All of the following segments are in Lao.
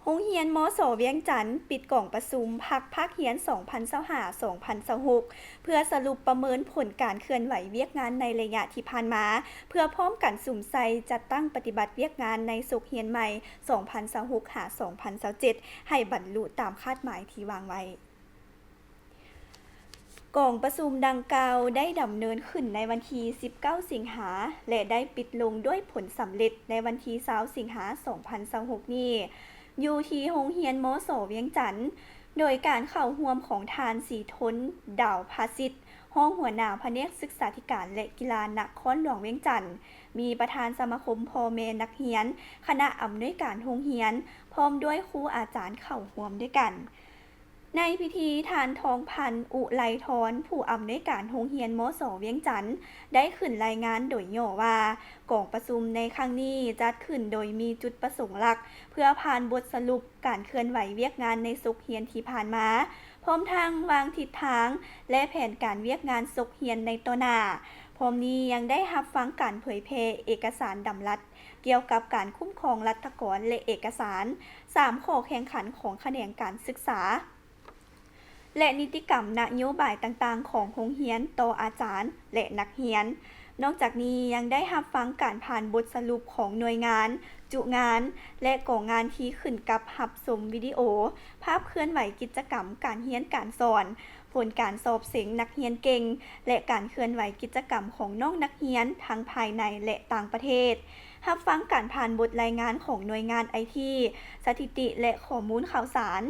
ໂຮງຮຽນ ມສ ວຽງຈັນ ປິດກອງປະຊຸມພັກພາກຮຽນ ສອງພັນຊາວຫ້າ ສອງພັນຊາວຫົກ ເພື່ອສະຫຼຸບປະເມີນຜົນການເຄື່ອນໄຫວວຽກງານໃນໄລຍະທີ່ຜ່ານມາ ເພື່ອພ້ອມກັນສຸມໃສ່ຈັດຕັ້ງປະຕິບັດວຽກງານໃນສົກຮຽນໃໝ່ ສອງພັນຊາວຫົກ ຫາ ສອງພັນຊາວເຈັດ ໃຫ້ບັນລຸຕາມຄາດໝາຍທີ່ວາງໄວ້. ກອງປະຊຸມດັ່ງກ່າວໄດ້ດຳເນີນຂຶ້ນໃນວັນທີສິບເກົ້າ ສິງຫາ ແລະ ໄດ້ປິດລົງດ້ວຍຜົນສຳເລັດໃນວັນທີຊາວ ສິງຫາ ສອງພັນຊາວຫົກນີ້ ຢູ່ທີ່ໂຮງຮຽນ ມສ ວຽງຈັນ ໂດຍການເຂົ້າຮ່ວມຂອງທ່ານ ສີທົນ ດາວພະສິດ ຮອງຫົວໜ້າພະແນກສຶກສາທິການ ແລະ ກິລານະຄອນຫຼວງວຽງຈັນ, ມີປະທານສະມາຄົມພໍ່ແມ່ນັກຮຽນ, ຄະນະອຳນວຍການໂຮງຮຽນ ພ້ອມດ້ວຍຄູອາຈານເຂົ້າຮ່ວມດ້ວຍກັນ. ໃນພິທີ ທ່ານ ທອງພັນ ອຸໄລທອນ ຜູ້ອຳນວຍການໂຮງຮຽນ ມສ ວຽງຈັນ ໄດ້ຂຶ້ນລາຍງານໂດຍຫຍໍ້ວ່າ ກອງປະຊຸມໃນຄັ້ງນີ້ຈັດຂຶ້ນໂດຍມີຈຸດປະສົງຫຼັກ ເພື່ອຜ່ານບົດສະຫຼຸບການເຄື່ອນໄຫວວຽກງານໃນສົກຮຽນທີ່ຜ່ານມາ, ພ້ອມທັງວາງທິດທາງ ແລະ ແຜນການວຽກງານສົກຮຽນໃນຕໍ່ໜ້າ. ພ້ອມນີ້ຍັງໄດ້ຮັບຟັງການເຜີຍແຜ່ເອກະສານດຳລັດ ກ່ຽວກັບການຄຸ້ມຄອງລັດຖະກອນ ແລະ ເອກະສານ ສາມຂໍ້ແຂ່ງຂັນຂອງຂະແໜງການສຶກສາ ແລະ ນິຕິກຳນະໂຍບາຍຕ່າງໆຂອງໂຮງຮຽນຕໍ່ອາຈານ ແລະ ນັກຮຽນ. ນອກຈາກນີ້ຍັງໄດ້ຮັບຟັງການຜ່ານບົດສະຫຼຸບຂອງໜ່ວຍງານ, ຈຸງານ ແລະ ກອງງານທີ່ຂຶ້ນກັບຮັບຊົມວິດີໂອ, ພາບເຄື່ອນໄຫວກິດຈະກຳການຮຽນການສອນ, ຜົນການສອບເສັງນັກຮຽນເກັ່ງ ແລະ ການເຄື່ອນໄຫວກິດຈະກຳຂອງນ້ອງນັກຮຽນທັງພາຍໃນ ແລະ ຕ່າງປະເທດ. ຮັບຟັງການຜ່ານບົດລາຍງານຂອງໜ່ວຍງານໄອທີ, ສະຖິຕິ ແລະ ຂໍ້ມູນຂ່າວສານ,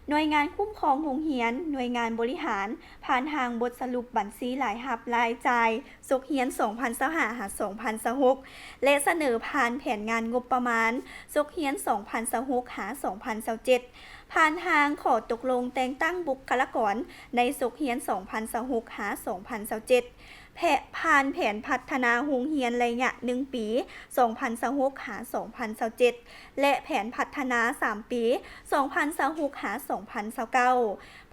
ໜ່ວຍງານຄຸ້ມຄອງໂຮງຮຽນ, ໜ່ວຍງານບໍລິຫານ, ຜ່ານທາງບົດສະຫຼຸບບັນຊີລາຍຮັບລາຍຈ່າຍສົກຮຽນ ສອງພັນຊາວຫ້າ ຫາ ສອງພັນຊາວຫົກ ແລະ ສະເໜີຜ່ານແຜນງານງົບປະມານສົກຮຽນ ສອງພັນຊາວຫົກ ຫາ ສອງພັນຊາວເຈັດ ຜ່ານທາງຂໍ້ຕົກລົງແຕ່ງຕັ້ງບຸກຄະລາກອນໃນສົກຮຽນ ສອງພັນຊາວຫົກ ຫາ ສອງພັນຊາວເຈັດ ແພະ ຜ່ານແຜນພັດທະນາໂຮງຮຽນໄລຍະໜຶ່ງປີ ສອງພັນຊາວຫົກ ຫາ ສອງພັນຊາວເຈັດ ແລະ ແຜນພັດທະນາສາມປີ ສອງພັນຊາວຫົກ ຫາ ສອງພັນຊາວເກົ້າ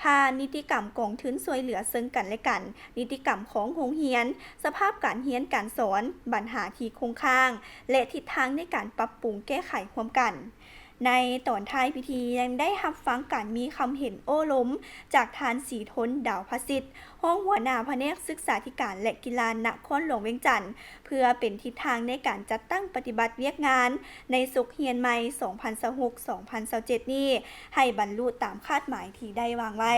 ຜ່ານນິຕິກຳກອງທຶນຊ່ວຍເຫຼືອເຊິ່ງກັນ ແລະ ກັນ, ນິຕິກຳຂອງໂຮງຮຽນ, ສະພາບການຮຽນການສອນ, ບັນຫາທີ່ຄົງຄ້າງ ແລະ ທິດທາງໃນການປັບປຸງແກ້ໄຂຮ່ວມກັນ. ໃນຕອນທ້າຍພິທີຍັງໄດ້ຮັບຟັງການມີຄຳເຫັນໂອ້ລົມຈາກທ່ານ ສີທົນ ດາວພະສິດ ຮອງຫົວໜ້າພະແນກສຶກສາທິການ ແລະ ກິລານະຄອນຫຼວງວຽງຈັນ ເພື່ອເປັນທິດທາງໃນການຈັດຕັ້ງປະຕິບັດວຽກງານໃນສົກຮຽນໃໝ່ ສອງພັນຊາວຫົກ ສອງພັນຊາວເຈັດນີ້ ໃຫ້ບັນລຸຕາມຄາດໝາຍທີ່ໄດ້ວາງໄວ້.